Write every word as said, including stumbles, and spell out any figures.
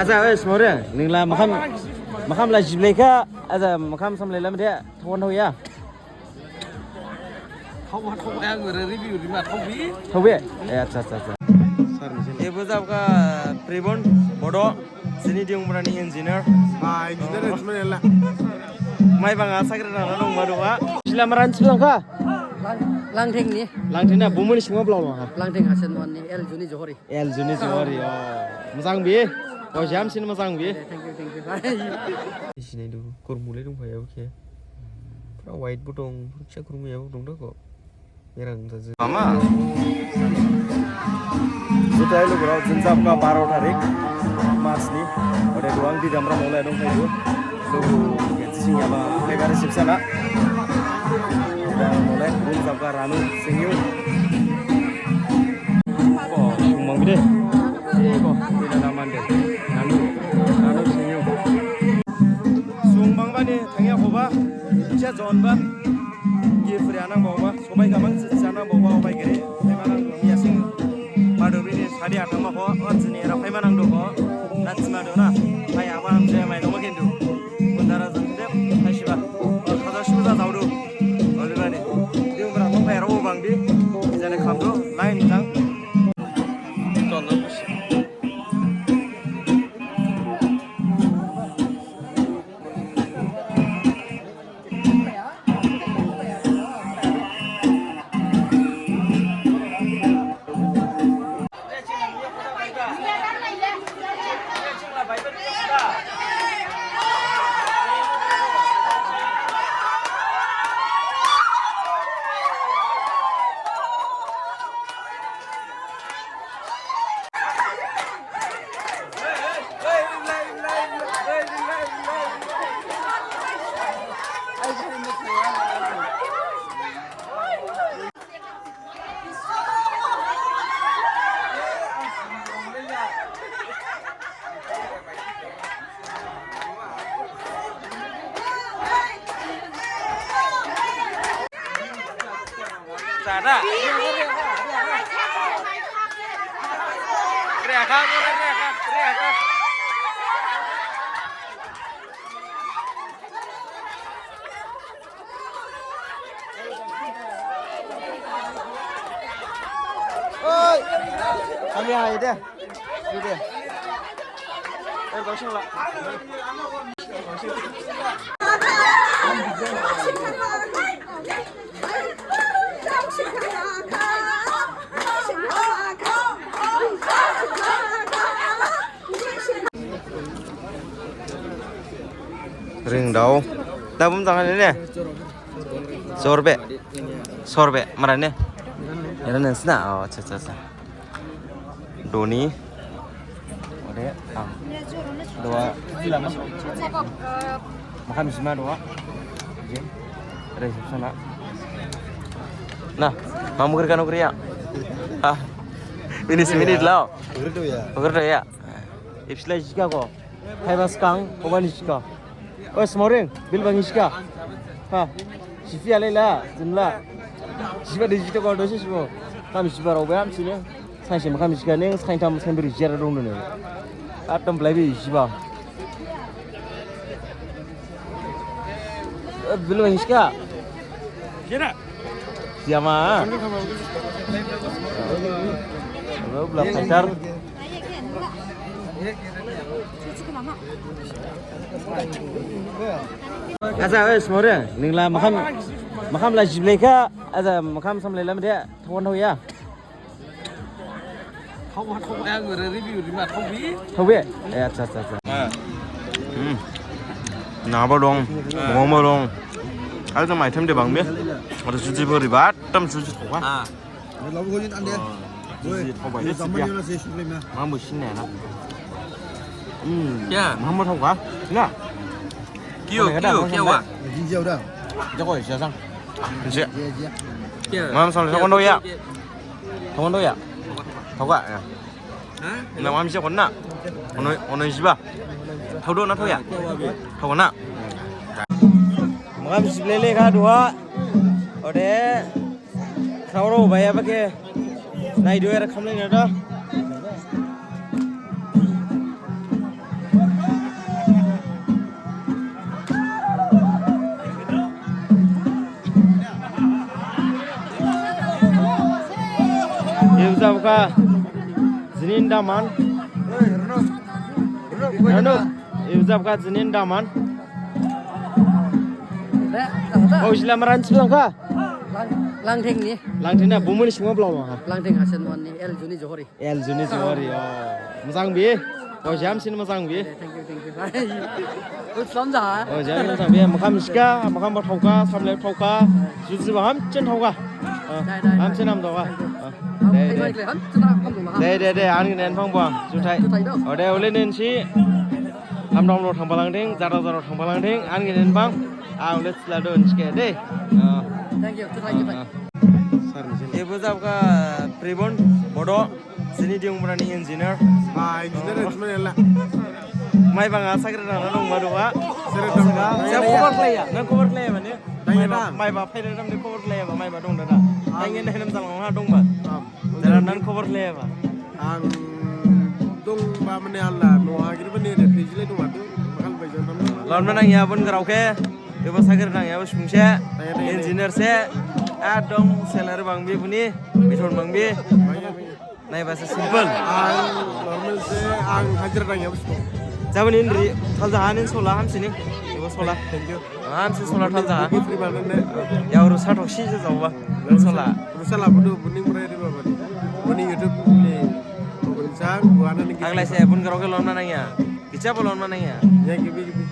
Acha, oi, Smoreng, ningla makham, makham la jiblaikha, acha, makham samlaila mede, thon thoya. Thon thon ang review rima thon bi. Thon bi? Eh, acha, acha, acha. Ebo jabkha Pribon Bodo, jini Diyungburani engineer. Ah, engineer, engineer la. Maibang sagra rana dongba duha. Sila maran sibangkha? Lang-, Langthing ni. Langthing na, bumuni singma blau ha. Langthing Hasen Moni, El Juni Johori. El Juni Johori, oh. Mojang bi? Oh, jamsin mojang bi? Thank you, thank you. Bye. Sinai du, kurmule dongphaya, okay. Pura white bo dong, pura kurmuyabo dong da kho. Merang jaji. Mama. Juthai lugurao, jini jabkha baro tarik March ni. Ode duha ang Didamra nolai dongphaidu. Lugu gensi singyaba, phaibari sibsana. Didam nolai, bung jabkha Ranu Singyu. Bo, sungmang bide. Bo, bide naman de. Ranu, Ranu Singyu. Sungmang bani, thangya khoba. Icha jonba. Gifri anang baoba. Sobai gamang sisi anang baoba. Obai gere. Phaima nang miya sing. Bado bini sadi athama kho. Ot jini era phaima nang do kho. Natsima do na. Hai aba amje mai do kintu. Bundara jangde. Hai siba. Ot khaja suja jaudu. Olibani. Di umra mo phairao bangdi. Jane khamdu. Lain jang. Oi. Kami hai de. Dude. Eh, gosong la. Ringdao. Da bum jang ne? Sorbe. Sorbe. Mara ne? Era ne sna. Oh, acha, acha, acha. Doni. Ode, ang. Dua. Makan sima dua. Oke. Ada reception na. Nah, mamukir kan ukir ya. Ah. Minit, minit lao. Ukir do ya. Ukir do ya. Ipsla jika ko. Hai bas kang, ko bani jika. Oi, Smoreng, bil bang jika. Ha. Sifi alai la, jumla. Jiba de jita ko dosi sibo. Kam jiba rao bam sini. Sainsi makham jika ning, saintham sainbri jera dong dong. Atam blaibi jiba. Eh, bil bang jika. Jera. Siama. Lo belak pacar. Acha, oi, Smoreng, ningla makham, makham la jiblaikha, acha, makham samlailam de, thon thoya. Thon, thon, ang review rima thon bi. Thon bi? Eh, acha, acha, acha. Ah. Hmm. Nabo dong, ah. Bongbo dong. Acha, mai tham de bang bi. Ada suji bo ribat, tam suji thon. Ah. Labu gojin ande. Oh, woi, suji thon bai. Zaman dia masih suplai mah. Mambo sini na. Hmm. Ya. Mambo thon ka? Na. Kyo, kyo, kyo wa. Jin jauh dah. Jago ya sang. Jia. Jia, jia. Kyo. Mam samlai thon thoya. Thon thoya. Thon ka ya. Hah? Na, makham jiblaikha na? Ono, ono jiba. Thaodu na thaoya? Thaoya na? Makham jiblailekha duha. Ode. Khrao rao baiya ba khe. Naidu era khamlai na da. Ujabkha jinin daman. Anu, ujabkha jinin daman. Kau sila maran sibangkha? Langthing ni. Langthing na, bumuni sima blau ha? Langthing Hasan Mani, L Juni Johori. L Juni Johori, oh. Mojang bi. Kau jam sin mojang bi. Thank you, thank you. Utsam ja. Oh, jam mojang bi. Makham sika, makham ba thaokha, samle thaokha. Juji ba hamchin thaokha. Ah, dai, dai, dai. Hamchin ham thaokha. Ah, dai, dai. Dai, dai, dai. Ani nen phang ba. Juthai. Juthai dong. Oh, dai, ole nen si. Hamdong lo thangphalangthing, jara jara thangphalangthing, ani nen phang. Ah, ole sila do nske de. Ah. Thank you. Juthai, juthai. Ah, ah. Ebo jabkha Pribon Bodo. Jini Diyungbra ni engineer. Ah, engineer engineer ela. Maibang ha sakri dangna dongba duha. Sakri dangna. Sa khobor khlaiya, nang khobor khlaiya mane? Dangya da. Maiba, maiba phaidada mane khobor khlaiya ba, maiba dong dada. Ah. Dangya da henam jalang ha dongba. Ah. Jara nang khobor khlaiya ba. Ang dongba mane ala, noha giri bani re, fridge lai dongba tu, bakal bai jan dong. Lonma nangya bon grao khe, ebo sakri nangya bo sungse, dangya, dangya, dangya. Engineer se, ekdom salary bangbi buni, bithon bangbi. Dangya, dangya. Naiba se simple. Ang normal se, ang hajira dangya bos. Jabani nri, thalja hanin sola hamsini. Ebo sola. Thank you. Hamsi sola thalja ha. Boni free ba nang ne. Ya uru sa thoksi se jaoba. Sola. Uru sola bodo boni murai riba bani. Boni YouTube ni. Boni sang, buana ni. Aglai se bun grao khe lonma nangya. Kicha bo lonma nangya. Ya gibi gibi.